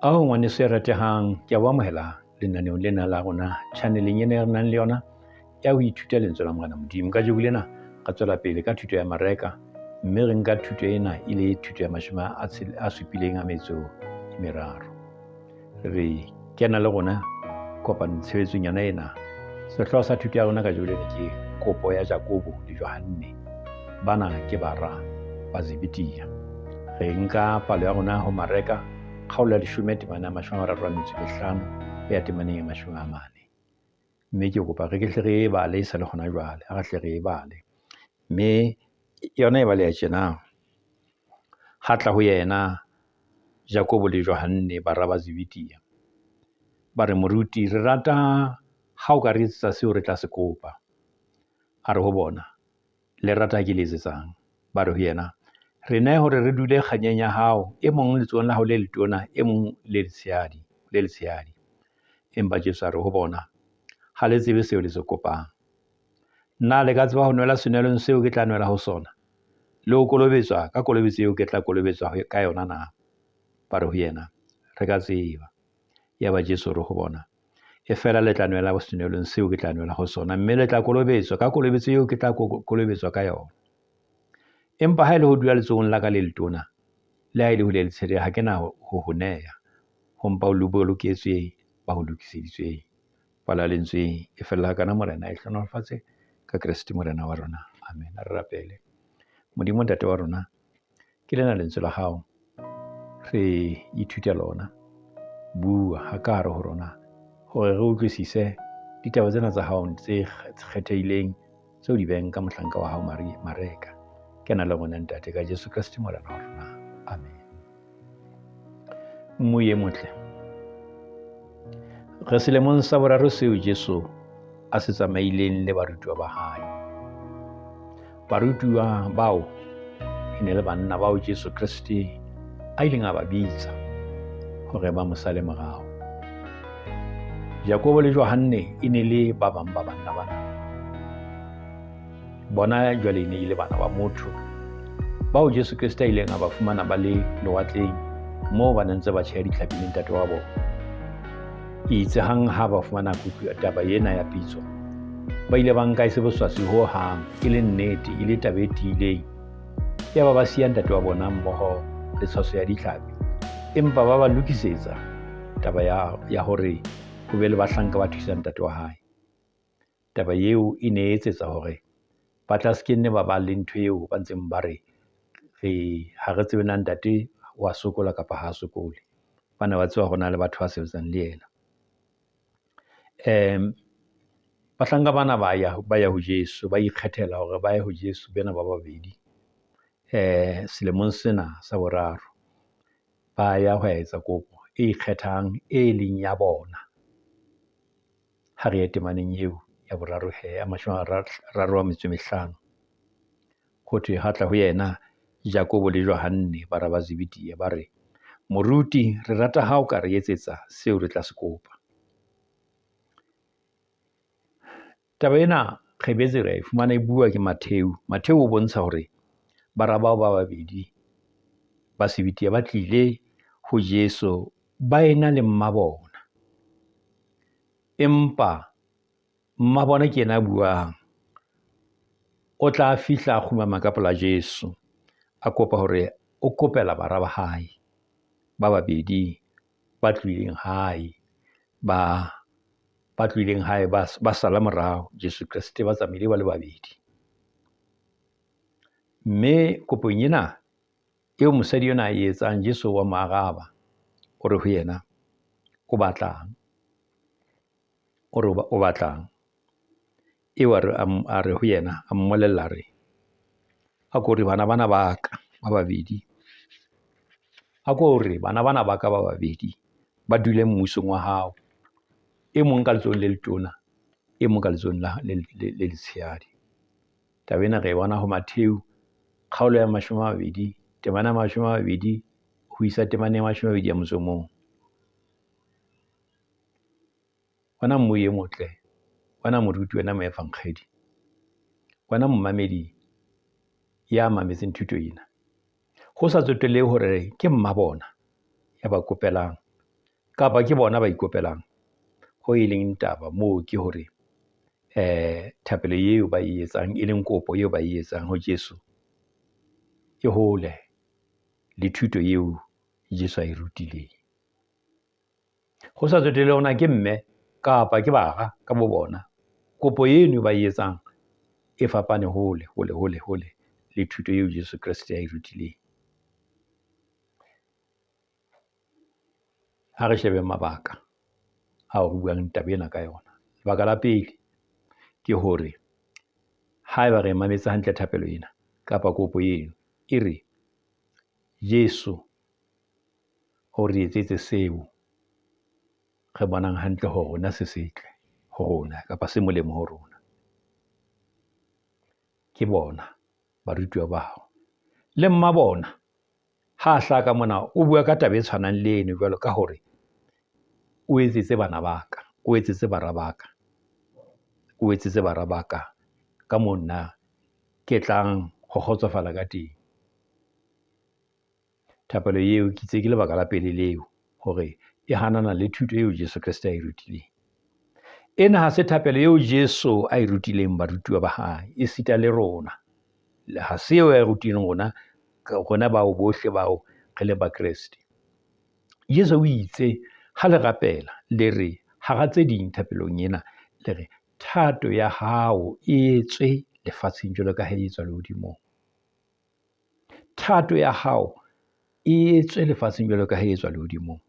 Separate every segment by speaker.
Speaker 1: Ao ngwaneso ya ratehang, ke a o amohela lenaneong lena la rona channeleng ena e re nang le yona ya ho ithuta lentswe la Morena Modimo. Kajeno lena re tswela pele ka thuto ya Mareka, mme re nka thuto ena e le thuto ya mashome a supileng a metso e meraro. Re kena le rona kopanong tshebetsong yona ena. Sehlooho sa thuto ya rona kajeno lena ke kopo ya Jakobo le Johanne. Bana ke bara ba Zebedia. Re nka palo ya rona ho Mareka kgaolo ya 10 temana ya 35 ho ya temaneng ya 40. Mme ke kopa re ke hle re e bale e sa le hona jwale, ha re hle re e bale. Mme yona e baleha tjena. Ha tla ho yena Jakobo le Johanne bara ba Zebedia. Ba re, moruti, re rata ha o ka re etsetsa seo re tla se kopa. A re ho bona, le rata ha ke le etsetsang? Ba re ho yena, re nehe hore re dule kganyeng ya hao, e mong letsohong la hao le letona, e mong le letshehadi, le letshehadi. Empa Jesu a re ho bona, ha le tsebe seo le se kopang. Na le ka tseba ho nwela senwelong seo ke tla nwela ho sona? Le ho kolobetswa ka kolobetso eo ke tla kolobetswa ka yona na? Ba re ho yena, re ka tseba. Yaba Jesu o re ho bona, e fela le tla nwela senwelong seo ke tla nwela ho sona, mme le tla kolobetswa ka kolobetso eo ke tla kolobetswa ka yona. Empa ha e le ho dula letsohong la ka le letona, le ha e le ho le letshehadi, ha ke na ho ho neya, ho mpa ho boloketswe ba ho lokiseditsweng. Palo ya lentswe e fella kana Morena e hlohonolofatse ka Kreste Morena wa rona. Amen. Re rapele. Modimo Ntate wa rona, ke lena lentswe la hao, re ithuta lona. Bua ha ka hare ho rona hore re utlwisise ditaba tsena tsa hao tse kgethehileng tseo di beng ka mohlanka wa hao Mareka. Kena le rona Ntate ka Jesu Kreste Morena wa rona. Amen. Mmu e motle. Re selemong sa boraro seo Jesu a se tsamaileng le barutuwa ba hae. Barutuwa bao e ne le banna bao Jesu Kreste a ileng a ba bitsa hore ba mo sale morao. Jakobo le Johanne e ne le ba bang ba banna bana. Bona jwale e ne e le bana ba motho bao Jesu Kreste a ileng a ba fumana ba le lewatleng moo ba neng ntse ba tjheha ditlhapi le ntate wa bona. Itse hang ha ba fumana taba ena ya pitso, ba ile ba nka e se boswaswi ho hang, e le nnete, e le taba e tiileng. Yaba ba siya ntate wa bona mmoho le tshwaso ya ditlhapi, empa ba ba lokisetsa taba ya hore ho be le bahlanka ba thusang ntate wa hae. Taba eo e ne e etsetsa hore ba tla se ke nne ba ba le ntho eo ba ntseng ba re ha re tsebe na ntate wa sokola kapa ha sokole. Ba ne ba tseba hore na le batho ba sebetsang le yena. Bahlanka bana ba ya ho Jesu, ba ikgethela hore ba ye ho Jesu bana ba babedi. Selemong sena sa boraro ba ya ho etsa kopo e ikgethang e leng ya bona. Ha re ye temaneng eo ya boraro he, ya 35. Ho thwe ha tla ho yena Jakobo le Johanne bara ba Zebedia, ba re, moruti, re rata ha o ka re etsetsa seo re tla se kopa. Taba ena re boetse re e fumana e bua ke Mattheu. Mattheu o bontsha hore bara bao ba babedi ba Zebedia ba tlile ho Jesu ba ena le mma bona. Empa mma bona ke yena a buang. O tla fihla a kgumama ka pela Jesu, a kopa hore o kopela bara ba hae ba babedi ba tlohileng hae, ba tlohileng hae ba sala morao Jesu Kreste, ba tsamaile ba le babedi. Mme kopong ena eo mosadi ena a e etsang, Jesu wa mo araba, o re ho yena, o batlang? O re o batlang? Eo a re ho yena, a mmolella re, a ko re bana bana ba ka ba babedi, a ko re bana bana ba ka ba babedi ba dule mmusong wa hao, e mong ka letsohong le letona, e mong ka letsohong le letshehadi. Taba ena re e bona ho Mattheu kgaolo ya 20, temana ya 20 ho isa temaneng ya 21. Wena mmu e motle, wena moruti, wena moefankgedi, wena momamedi ya mametseng thuto ena, ho sa tsotellehe hore ke mma bona ya ba kopelang, Kapa ke bona ba ikopelang? Ho e leng taba moo ke hore thapelo eo ba e etsang, e leng kopo eo ba e etsang ho Jesu, e hole le thuto eo Jesu ae rutileng. Ho sa tsotellehe hore na ke mme kapa ke bara ka bo bona, kopo eno ba e etsang e fapane hole, hole, hole, hole le thuto eo Jesu Kreste ae rutileng. Ha re shebeng mabaka ao re buang taba ena ka yona. Lebaka la pele ke hore haeba re mametse hantle thapelo ena kapa kopo eno e re, Jesu o re etsetse seo re bonang hantle hore rona se setle ho rona kapa se molemo ho rona. Ke bona barutuwa bao le mma bona ha hlaha ka mona, o bua ka taba e tshwanang le eno jwalo ka hore o etsetse bana ba ka, o etsetse bara ba ka, o etsetse bara ba ka ka moo nna ke tlang ho kgotsofala ka teng. Thapelo eo ke itse ke lebaka la pele leo hore e hanana le thuto eo Jesu Kreste ae rutileng. Ena ha se thapelo eo Jesu a e rutileng barutuwa ba hae, esita le rona. Ha se eo a e rutileng rona, rona bao bohle bao re le Bakreste. Jesu o itse ha le rapela, le re hara tse ding thapelong ena, le re thato ya hao e etswe lefatsheng jwalo ka ha e etswa lehodimong. Thato ya hao e etswe lefatsheng jwalo ka ha e etswa lehodimong.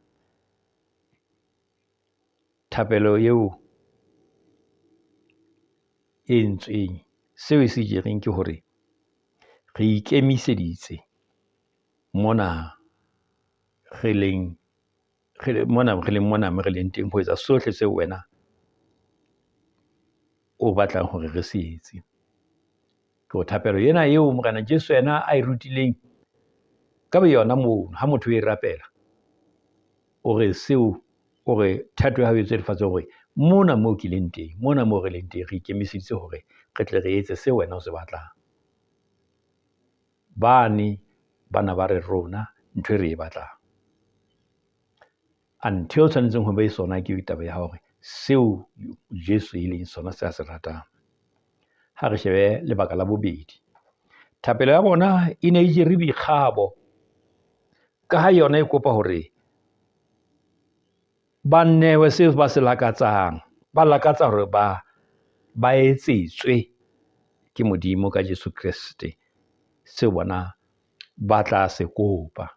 Speaker 1: Thapelo eo e entsweng, seo e se jereng ke hore re ikemiseditse mona re leng re mona re leng mona mo re leng teng ho etsa sohle seo wena o batlang hore re se etse. Ke hore thapelo ena eo Morena Jesu yena a e rutileng ka boyona moo, ha motho o e rapela, o re seo o re thato ya hao e etswe lefatsheng hore mona moo ke leng teng, mona moo re leng teng, re ikemiseditse hore re tle re etse seo wena o se batlang. Bane bana ba re rona ntho e re e batlang. Anthe o tshwanetseng ho be sona ke taba ya hore seo Jesu e leng sona se a se ratang. Ha re shebe lebaka la bobedi. Thapelo ya bona e ne e jere boikgabo, ka ha yona e kopa hore ba newe seo ba se lakatsang. Ba lakatsa hore ba etsetswe ke Modimo ka Jesu Kreste seo bona ba tla se kopa.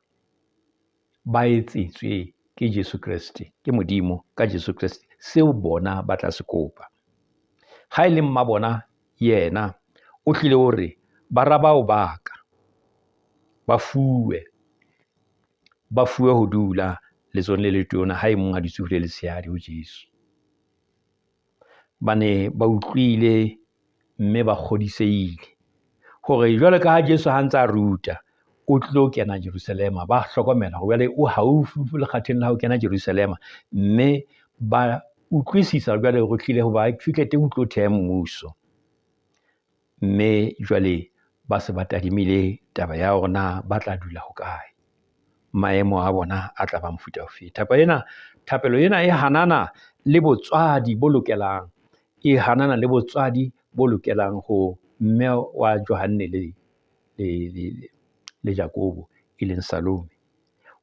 Speaker 1: Ba etsetswe ke Jesu Kreste, ke Modimo ka Jesu Kreste seo bona ba tla se kopa. Ha e le mma bona yena o hlile o re bara bao ba ka ba fuwe, ba fuwe ho dula letsohong le letona ha e mong a dutse ho le letshehadi ho Jesu. Ba ne ba utlwile mme ba kgodisehile hore jwalo ka ha Jesu ha ntsa a ruta, o tlo kena Jerusalema. Ba hlokomela hore jwale o haufi lekgatheng la ho kena Jerusalema, mme ba utlwisisa jwale hore hlile hoba fihle teng o tlo theha mmuso. Mme jwale ba se ba tadimile taba ya hore na ba tla dula hokae, maemo a bona a tla ba mofuta ofe. Thapelo ena e hanana le botswadi bo lokelang, e hanana le botswadi bo lokelang ho mme wa Johanne le le Jakobo, e leng Salome.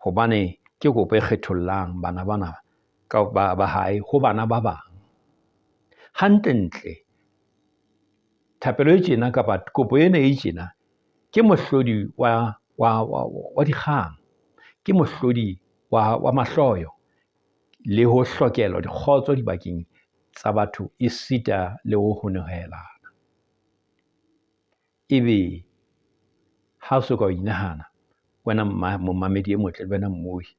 Speaker 1: Hobane ke kopo e kgethollang bana bana ka ba hae ho bana ba bang. Hantle-ntle thapelo e tjena kapa kopo ena e tjena ke mohlodi wa dikgang, ke mohlodi wa mahloyo le ho hlokelwa dikgotso dibakeng tsa batho esita le ho honohelana. Ebe ha o so ka o inahana wena momamedi e motle le wena mmohi.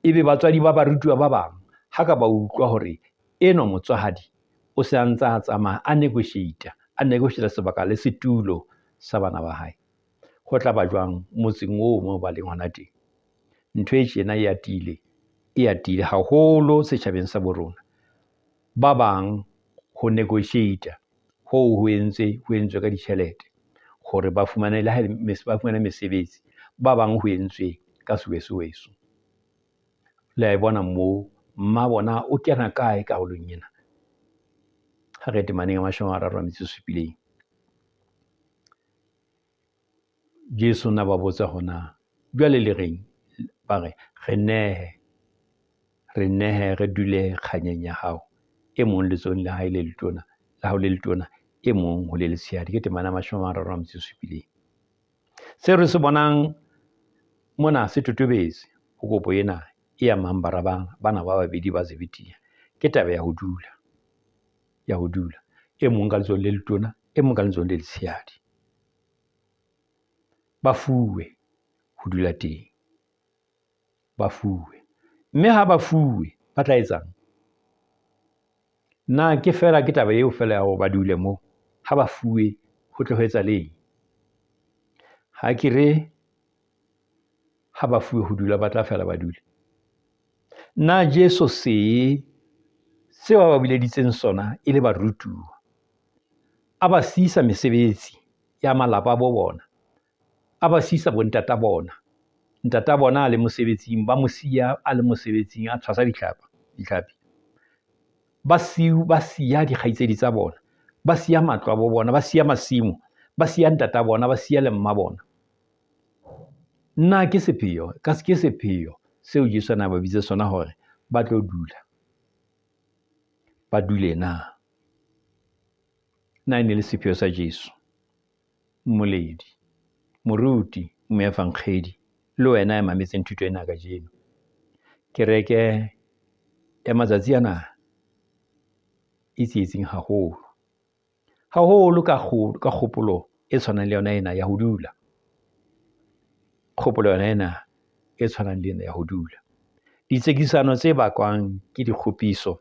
Speaker 1: Ebe batswadi ba barutuwa ba bang ha ka ba utlwa hore enwa motswahadi o se a ntsa a tsamaya a negotiate-a, a negotiate-a sebaka le setulo sa bana ba hae. Ho tlaba jwang motseng oo moo ba leng hona teng? Ntho e tjena e atile, e atile haholo setjhabeng sa bo rona. Ba bang ho negotiate-a hoo ho entswe ho entswe ka ditjhelete hore ba fumane le ha ba fumane mesebetsi. Ba bang ho entswe ka seweseweso. Le a e bona moo mma bona o kena kae karolong ena? Ha re temaneng ya 37. Jesu na ba botsa hona, jwale le reng? Ba re, re nehe, re nehe, re dule kganyeng ya hao. E mong letsohong la hae le letona, la hao le letona, e mong ho le letshehadi. Ke temana ya 37. Seo re se bonang mona se totobetse ho kopo ena e amang bara bana ba babedi ba Zebedia. Ke taba ya ho dula, ya ho dula. E mong ka letsohong le letona, e mong ka letsohong le letshehadi. Ba fuwe ho dula teng, ba fuwe. Mme ha ba fuwe, ba tla etsang? Na ke feela ke taba eo feela ya hore ba dule moo? Ha ba fuwe, ho tle ho etsahale? Ha ke re ha ba fuwe ho dula, ba tla fela ba dule. Na Jesu see seo a ba bileditseng sona e le barutuwa, a ba siisa mesebetsi ya malapa a bo bona, a ba siisa bontata bona, ntata bona a le mosebetsing, ba mo siya a le mosebetsing, a tshwasa ditlhapi. Ba siu, ba siya dikgaitsedi tsa bona, ba siya matlo a bo bona, ba siya masimo, ba siya ntata bona, ba siya le mma bona. Na ke sepheo, ka ke sepheo seo Jesu a na ba bitse sona hore ba tlo dula, ba dule na? Na e ne le sepheo sa Jesu? Mmoledi, moruti, moefankgedi, le wena ya mametseng thuto ena kajeno. Kereke ya matsatsi ana e tsietsing haholo, haholo ka ka kgopolo e tshwanang le yona ena ya ho dula. Kgopolo yona ena e tshwanang le ena ya ho dula. Ditsekisano tse bakwang ke dikgopiso,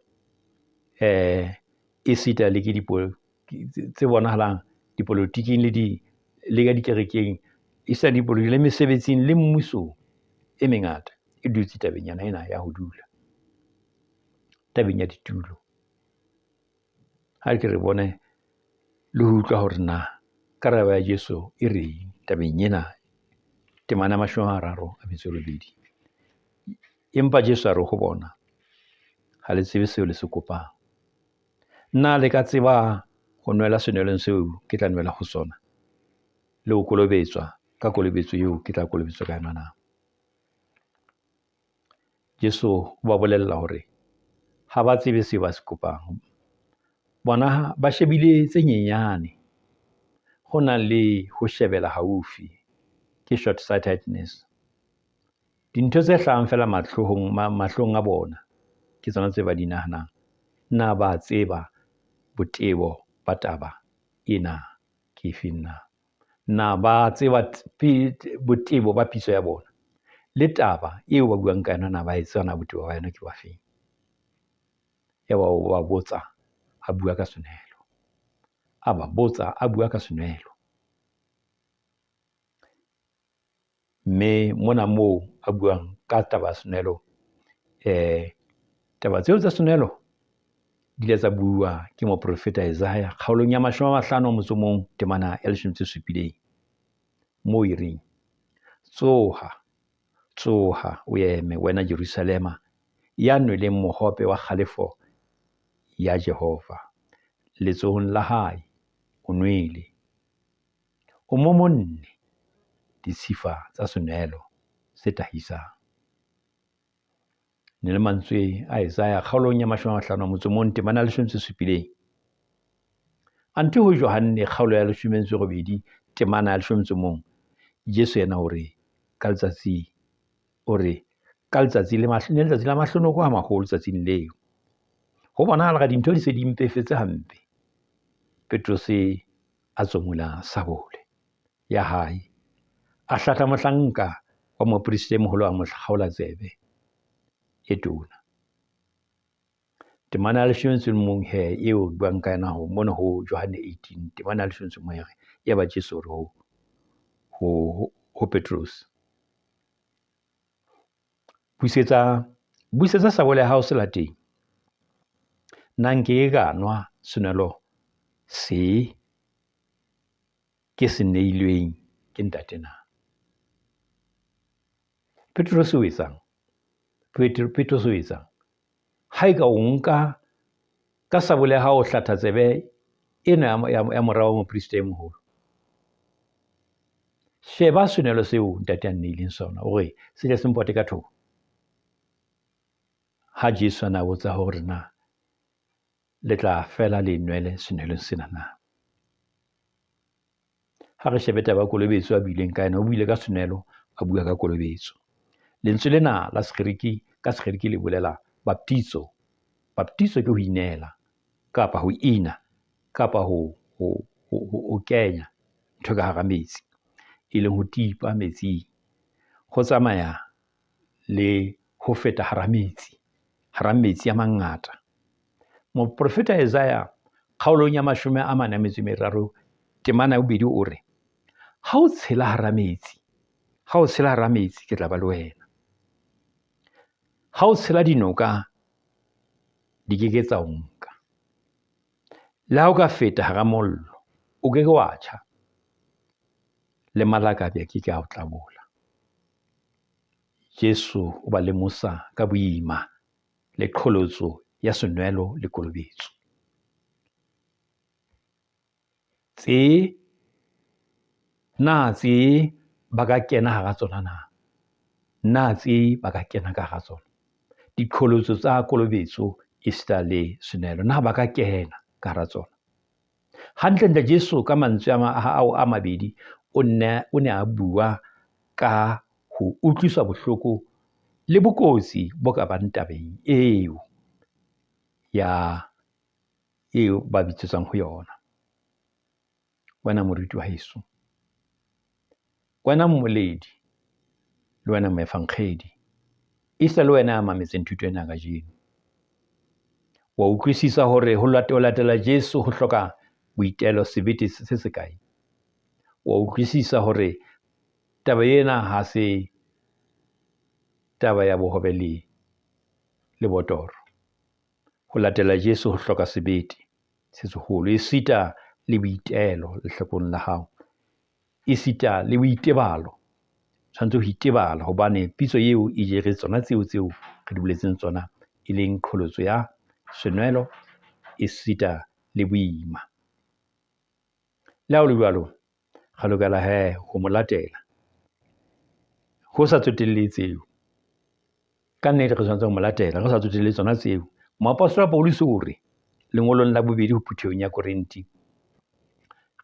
Speaker 1: esita le ke tse bonahalang dipolotiking le di le ka dikerekeng, esita le dipolotiking le mesebetsing le mmusong e mengata e dutse tabeng yona ena ya ho dula, tabeng ya ditulo. Ha ke re bone le ho utlwa hore na karabo ya Jesu e reng tabeng ena, temana ya 38. Empa Jesu a re ho bona, ha le tsebe seo le se kopang. Na le ka tseba ho nwela senwelong seo ke tla nwela ho sona, le ho kolobetswa ka kolobetso eo ke tla kolobetswa ka yona na? Jesu o ba bolella hore ha ba tsebe seo ba se kopang. Bona ba shebile tse nyenyane, ho na le ho shebela haufi, ke short sightedness. Dintho tse hlahang feela mahlong a bona ke tsona tse ba di nahanang. Na ba tseba botebo ba taba ena ke efeng na? Na ba tseba botebo ba pitso ya bona? Le taba eo ba buang ka yona na ba e tseba na botebo ba yona ke ba feng? Yaba o ba botsa, a bua ka senwelo. A ba botsa, a bua ka senwelo. Mme mona moo a buang ka taba ya senwelo, taba tseo tsa senwelo di ile tsa bua ke moprofeta Isaiah kgaolong ya 51 temana ya 17, moo e reng, tsoha, tsoha, o eme wena Jerusalema, ya nweleng mohope wa kgalefo ya Jehova. Letsohong la hae o nwele, o momonne ditshifa tsa senwelo se tahisang. Ne le mantswe a Isaiah kgaolong ya 51 temana ya 17. Anthe ho Johanne kgaolo ya 18 temana ya 11, Jesu yena o re ka letsatsi, o re ka letsatsi le ne letsatsi la mahlonoko a maholo tsatsing leo. Ho bonahala ga dintho di se di mpefetse hampe. Petrose a tsomula sabole ya hae, a hlatla mohlanka wa moprista e moholo, a mo kgaola tsebe e tona. Temana ya 11 he eo buang ka yona ho mona ho Johanne 18, temana ya 11 e re, yaba Jesu o re ho Petrose, busetsa sabole ya hao selateng. Na nke ka nwa senwelo se ke se neilweng ke ntate na? Petrose o etsang? Petrose o etsang? Ha eka o nka ka sabole ya hao hlatha tsebe ena ya mora wa moprista e moholo. Sheba senwelo seo ntate a nneileng sona hore se tle se mpote ka thoko. Ha Jesu a na botsa hore na le tla fela le nwele senwelong sena na. Ha re shebe taba ya kolobetso a buileng ka yona, o buile ka senwelo, a bua ka kolobetso. Lentswe lena la Segerike, ka Segerike le bolela baptizo. Baptizo ke ho inehela, kapa ho ina, kapa ho kenya ntho ka hara metsi. E leng ho tipa metsing. Ho tsamaya le ho feta hara metsi, hara metsi a mangata. Moprofeta Isaiah kgaolong ya 43 temana ya 2 o re, ha o tshela hara metsi, ha o tshela hara metsi ke tla ba le wena. Ha o tshela dinoka di keke tsa o nka. Le ha o ka feta hara mollo, o keke wa tjha. Le malakabe a keke a o tlabola. Jesu o ba lemosa ka boima le qholotso ya senwelo le kolobetso. Tse na tse ba ka kena hara tsona na? Na tse ba ka kena ka hara tsona? Diqholotso tsa kolobetso esita le senwelo, na ba ka kena ka hara tsona? Hantlentle Jesu ka mantswe ao a mabedi o ne a bua ka ho utlwiswa bohloko le bokotsi bo ka bang tabeng eo ya eo ba bitsetswang ho yona. Wena moruti wa heso, wena mmoledi, le wena moefankgedi, esita le wena ya mametseng thuto ena kajeno. Wa utlwisisa hore ho latela Jesu ho hloka boitelo, sebete se sekae. Wa utlwisisa hore taba ena ha se taba ya bohobe le botoro. Ho latela Jesu ho hloka sebete se seholo, esita le boitelo lehlakong la hao, esita le boitebalo. Tshwanetse ho itebala hobane pitso eo e jere tsona tseo tseo re di boletseng tsona, e leng qholotso ya senwelo esita le boima. Le ha ho le jwalo, re lokela he ho mo latela. Ho sa tsotellehe tseo. Ka nnete re tshwanetse ho mo latela, re sa tsotelle tsona tseo. Moapostola Pauluse o re lengolong la bobedi ho phuthehong ya Korinthe,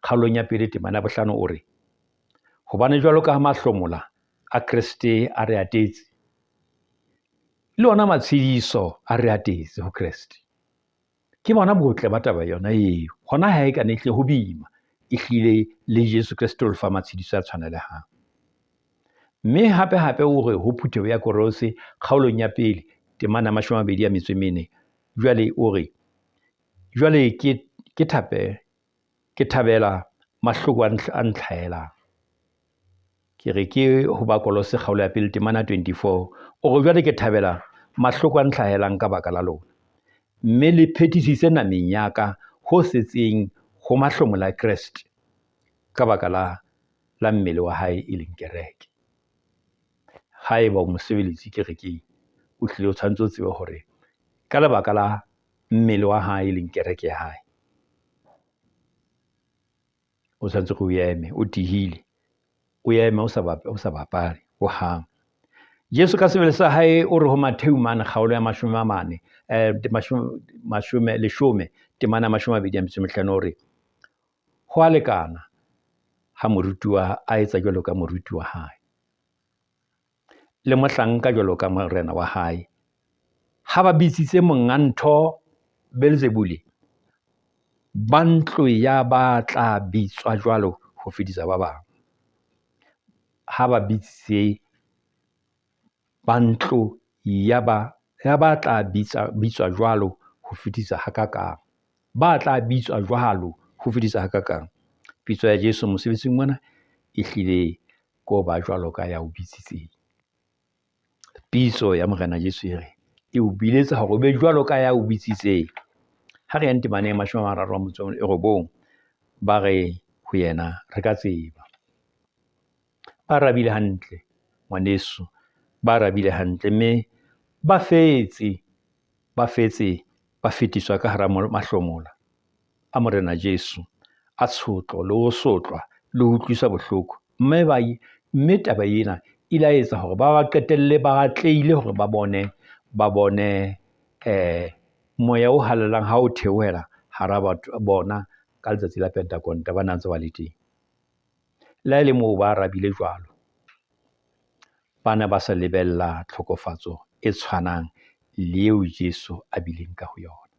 Speaker 1: kgaolong ya 1 temana ya 5 o re, hobane jwalo ka mahlomola a Kreste a re atetse, le ona matshediso a re atetse ho Kreste. Ke bona botle ba taba yona eo. Hona ha e ka ne hle ho boima, ehlile le Jesu Kreste o le fa matshediso a tshwanelehang. Mme hape hape o re ho phutheho ya Korose kgaolong ya 1 temana 24, jwale o re, jwale ke thabela mahloko a ntlhaelang. Ke re ke ho ba Kolose kgaolo ya 1 temana 24, o re jwale ke thabela mahloko a ntlhaelang ka baka la lona, mme le phethisise nameng ya ka ho setseng ho mahlomola a Kreste ka baka la mmele wa hae e leng kereke. Haeba o mosebeletsi kerekeng, o hlile o tshwanetse o tsebe hore ka lebaka la mmele wa hae e leng kereke ya hae, o tshwanetse o eme o tihile, o eme o sa bapale hohang. Jesu ka sebele sa hae o re ho Mattheu mane kgaolo ya 40, 10 temana 25 o re, ho a lekana ha morutuwa a etsa jwalo ka moruti wa hae, le mohlanka jwalo ka morena wa hae. Ha ba bitsitse monga ntho Belzebule, ba ntlo ya ba tla bitswa jwalo ho fetisa ba bang. Ha ba bitsitse ba ntlo ya ba tla bitswa jwalo ho fetisa hakakang. Ba tla bitswa jwalo ho fetisa hakakang. Pitso ya Jesu mosebetsing mona ehlile ko ba jwalo ka ya o bitsitseng. Pitso ya Morena Jesu e re, e o biletsa hore o be jwalo ka ya o bitsitseng. Ha re yang temaneng ya 39, ba re ho yena, re ka tseba. Ba arabile hantle, ngwaneso, ba arabile hantle, mme Ba fetse, ba fetse ba fetiswa ka hara mahlomola a Morena Jesu, a tshotlo le ho sotlwa le ho utlwiswa bohloko. Mme ba mme taba ena ile ya etsa hore ba ba qetelle ba atlehile hore ba bone, ba bone moya o halalelang ha o theohela hara batho bona ka letsatsi la Pentakonta ba na ntse ba le teng. Le ha e le moo ba arabile jwalo, ba ne ba sa lebella tlhokofatso e tshwanang le eo Jesu a bileng ka ho yona.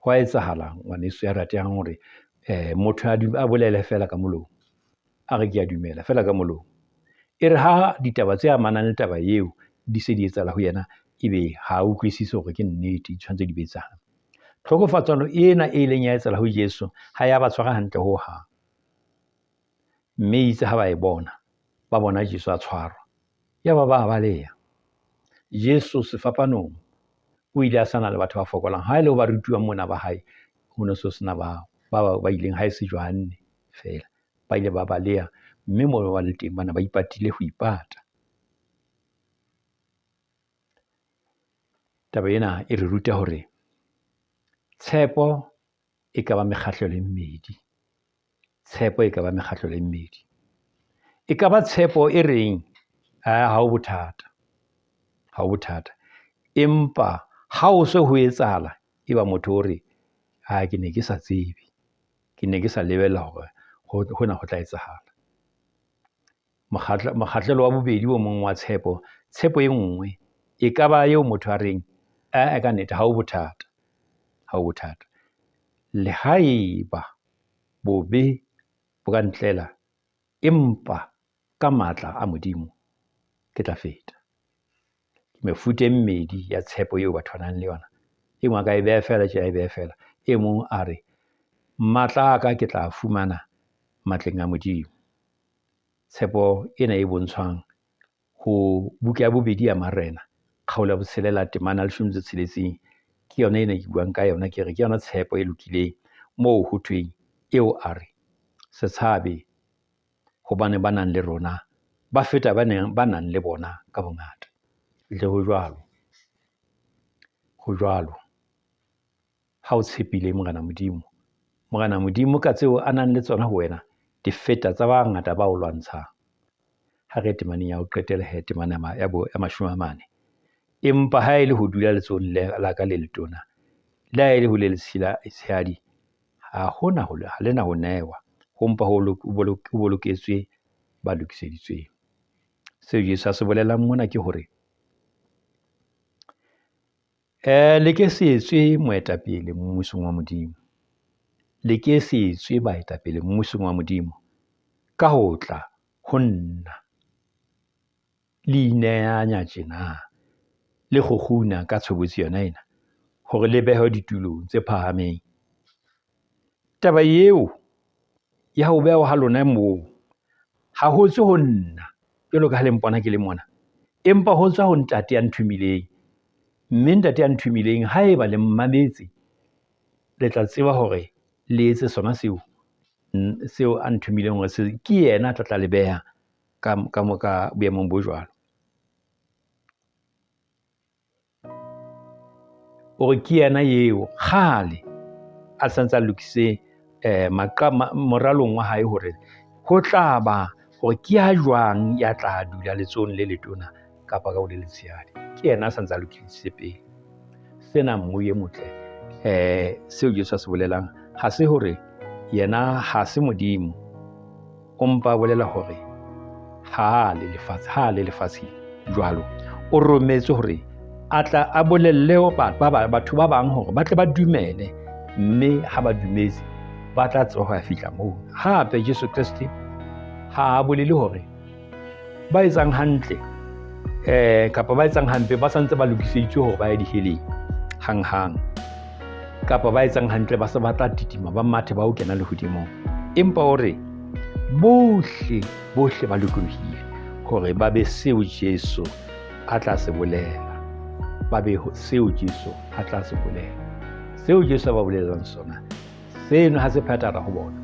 Speaker 1: Ho wa etsahala ngwaneso ya ratehang hore motho a bolele feela ka molomo, a re ke a dumela feela ka molomo. E re ha ditaba tse amanang le taba eo di se di etsahala ho yena, ebe ha utlwisise hore ke nnete, di tshwanetse di be etsahala. Tlhokofatsano ena e ileng ya etsahala ho Jesu ha ya ba tshwara hantle hohang. Mme itse ha ba e bona, ba bona Jesu a tshwarwa. Ya ba ba baleha. Jesu sefapanong o ile a sana le batho ba fokolang. Ha e le ho barutuwa mona ba hae, ho no so sena ba ba ileng ha e se Johanne feela. Ba ile ba baleha, mme moo ba le teng bana ba ipatile ho ipata. Taba ena e re ruta hore tshepo e ka ba mekgahlelo e mmedi. Tshepo e ka ba mekgahlelo e mmedi. E ka ba tshepo e reng, ha ho bothata, ha ho bothata. Empa ha ho se ho etsahala, e ba motho o re, ha ke ne ke sa tsebe, ke ne ke sa lebella hore hona ho tla etsahala. Mokgahlelo wa bobedi o mong wa tshepo, tshepo e nngwe e ka ba eo motho a reng, ae ka nnete ha ho bothata, ha ho bothata. Le haeba bobe bo ka ntlela, empa ka matla a Modimo ke tla feta. Mefuta e mmedi ya tshepo eo batho ba nang le yona. E mong a ka e beha feela tje, a e behe feela. E mong a re, matla a ka ke tla fumana matleng a Modimo. Tshepo ena e bontshwang ho buka ya bobedi ya Marena, kgaolo ya botshelela temana leshome tse tsheletseng. Ke yona ena ke buang ka yona, ke re ke yona tshepo e lokileng. Moo ho thweng, eo a re, se tshabe hobane ba nang le rona ba feta ba neng ba nang le bona ka bongata. Ehlile ho jwalo, ho jwalo. Ha o tshepile Morena Modimo, Morena Modimo ka tseo a nang le tsona ho wena, di feta tsa ba bangata ba o lwantshang. Ha re temaneng ya ho qetela he, temana ya bo ya mashome a mane. Empa ha e le ho dula letsohong la ka le letona, le ha e le ho le letshehadi, ha hona ho ha lena ho newa. Ho mpa ho boloketswe ba lokiseditsweng. Seo Jesu a se bolelang mona ke hore, le ke se etswe moetapele mmusong wa Modimo. Le ke se etswe baetapele mmusong wa Modimo ka ho tla ho nna. Le ineyanya tjena, le kgukguna ka tshobotsi yona ena, hore le behwe ditulong tse phahameng. Taba eo ya ho behwa ha lona moo, ha ho tswe ho nna, jwalo ka ha le mpona ke le mona. Empa ho tswa ho ntate ya nthomileng. Mme ntate ya nthomileng, haeba le mmametse, le tla tseba hore le etse sona seo, seo a nthomileng hore se, ke yena a tla tla le beha ka, ka, ka boemong bo jwalo. Hore ke yena eo kgale a santse a lokise moralong wa hae hore ho tla ba hore ke ya jwang ya tla dula letsohong le letona kapa ka ho le letshehadi. Ke yena a santse a lokisitse pele. Sena mmu e motle, seo Jesu a se bolelang ha se hore yena ha se Modimo. O mpa a bolela hore ha le lefatshe, ha le lefatsheng jwalo. O rometswe hore a tla a bolelle batho ba bang hore ba tle ba dumele, mme ha ba dumetse ba tla tseba ho ya fihla moo. Hape Jesu Kreste ha a bolele hore ba etsang hantle kapa ba etsang hampe ba santse ba lokiseditswe hore ba ye diheleng hanghang, kapa ba etsang hantle ba se ba tla titima ba mathe ba ho kena lehodimong. Empa o re bohle, bohle ba lokolohile hore ba be seo Jesu a tla se bolela, ba be seo Jesu a tla se bolela. Seo Jesu a ba bolellang sona, seno ha se phethahala ho bona,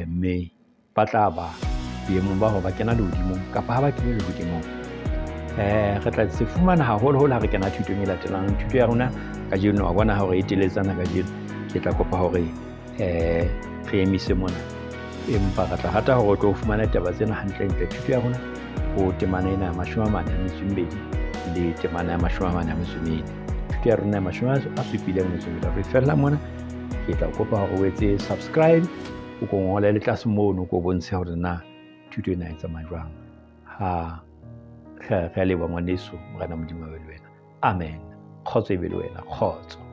Speaker 1: mme ba tla ba boemong ba hore ba kena lehodimong kapa ha ba kene lehodimong. Re tla se fumana haholoholo ha re kena thutong e latelang. Thuto ya rona kajeno, wa bona hore e teletsana kajeno, ke tla kopa hore re emise mona, empa re tla rata hore o tlo fumana taba tsena hantlentle. Thuto ya rona ho temana ena ya 42 le temana ya 44. Thuto ya rona ya 73 re fella mona. Ke tla kopa hore o etse subscribe, o ko ngole le tlase mono, ko bontshe hore na thuto ena e tsamaya jwang. Ha re a leboha ngwaneso, Morena Modimo a be le wena. Amen. Kgotso e be le wena. Kgotso.